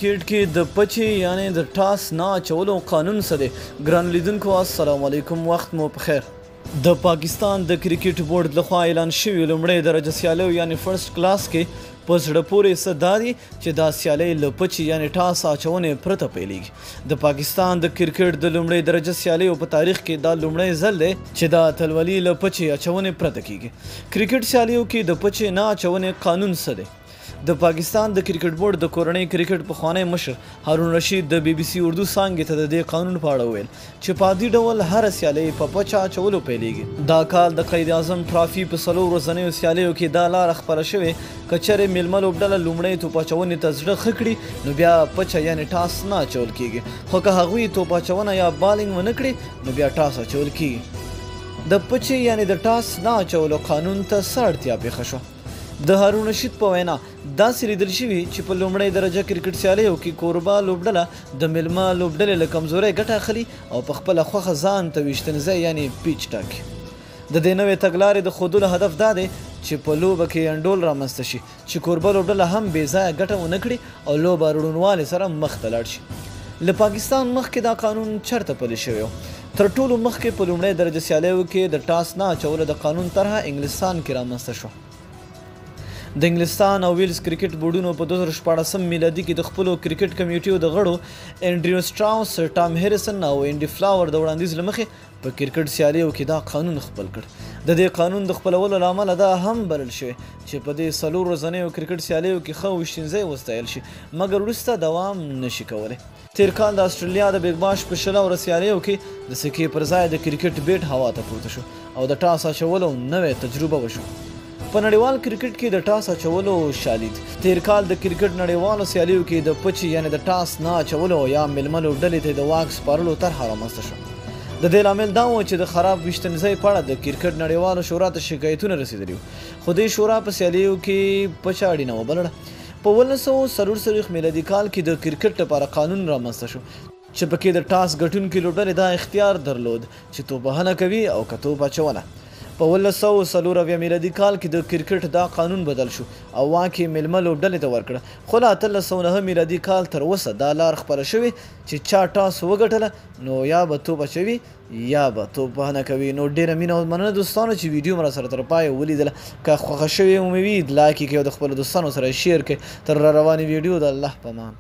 کرکټ کې د پچې یعنې د ټاس نه اچولو قانون څه دی؟ ګرانو لیدونکو السلام علیکم، وخت مو په خیر. د پاکستان د کرکټ بورډ لخوا اعلان شوي لومړۍ درجه سیالیو یعنې فرست کلاس کې په زړه پورې څه دا دي چې دا سیالۍ له پچې یعنې ټاس اچونې پرته پیلېږي. د پاکستان د کرکټ د لومړۍ درجه سیالیو په تاریخ کې دا لومړی ځل دی چې دا اتلولي له پچې اچونې پرته کیږي. کرکټ سیالیو کې د پچې نه اچونې قانون څه دی؟ د پاکستان د کرکټ بورډ د کورنۍ کرکټ پخوانی مشر هارون رشید د بي بي سي اردو څانګې ته د دې قانون په اړه وویل چې په عادي ډول هره سیالۍ په پچه اچولو پیلېږي. دا کال د قائد اعظم ټرافي په 4 ورځنیو سیالیو کې دا لاره خپله شوې که چېرې میلمه لوبډله لومړۍ توپ اچونې ته زړه ښه کړي نو بیا پچه یعنې ټاس نه اچول کیږي، خو که هغوی توپ اچونه یا بالینګ ونه کړي نو بیا ټاس اچول کیږي. د پچې یعنې د ټاس نه اچولو قانون ته څه اړتیا پېښه شوه؟ د هارون رشید په وینا داسې لیدل شوي چې په لومړۍ درجه کرکټ سیالیو کې کوربه لوبډله د میلمه لوبډلې له کمزورۍ ګټه اخلي او په خپله خوښه ځان ته ویشتنځی یعنې پیچ ټاکي. د دې نوې تګلارې د ښودلو هدف دا دی چې په لوبه کې انډول رامنځته شي چې کوربه لوبډله هم بې ځایه ګټه ونه کړي او لوبه روڼوالي سره مخته لاړ شي. له پاکستان مخکې دا قانون چرته پلی شوی و؟ تر ټولو مخکې په لومړۍ درجه سیالیو کې د ټاس نه اچولو د قانون طرحه انګلستان کې رامنځته شوه. د انګلستان او ویلز کرکټ بورډونو په 2016 میلادي کې د خپلو کرکټ کمیټیو د غړو انډریو سټراوس، ټام هریسن او انډي فلاور د وړاندیز له مخې په کرکټ سیالیو کې دا قانون خپل کړ. د دې قانون د خپلولو له امله دا هم بلل شوی چې په دې 4 ورځنیو کرکټ سیالیو کې ښه ویشتنځی وستایل شي، مګر وروسته دوام نشي کولی. تېر کال د اسټرالیا د بیګ باش په 20 اوره سیالیو کې د سکې پر ځای د کرکټ بیټ هوا ته پورته شو او د ټاس اچولو نوې تجربه وشوه. په نړیوال کرکټ کې د ټاس اچولو شالید. تېر کال د کرکټ نړیوالو سیالیو کې د پچې یعنې د ټاس نه اچولو یا میلمه لوبډلې ته د واک سپارلو طرحه رامنځته شوه. د دې لامل دا و چې د خراب ویشتنځی په اړه د کرکټ نړیوالو شورا ته شکایتونه رسېدلي وو، خو دې شورا په سیالیو کې پچه اړینه وبلله. په 1944 میلادي کال کې د کرکټ لپاره قانون رامنځته شو چې پکې د ټاس ګټونکې لوبډلې دا اختیار درلود چې توپوهنه کوي او که توپ اچونه. په 1974 میلادي کال کې د کرکټ دا قانون بدل شو او واک یې میلمه لوبډلې ته ورکړه، خو له 1809 میلادي کال تر اوسه دا لار خپله شوې چې چا ټاس وګټله نو یا به توپ اچوي یا به توپ وهنه کوي. نو ډېره مینه او مننه دوستانو چې ویډیو مو راسره تر پایه ولیدله. که خوښه شوې مو وي لایک یې کړئ او د خپلو دوستانو سره شیر کړئ. تر را روانې ویډیو د الله په امان.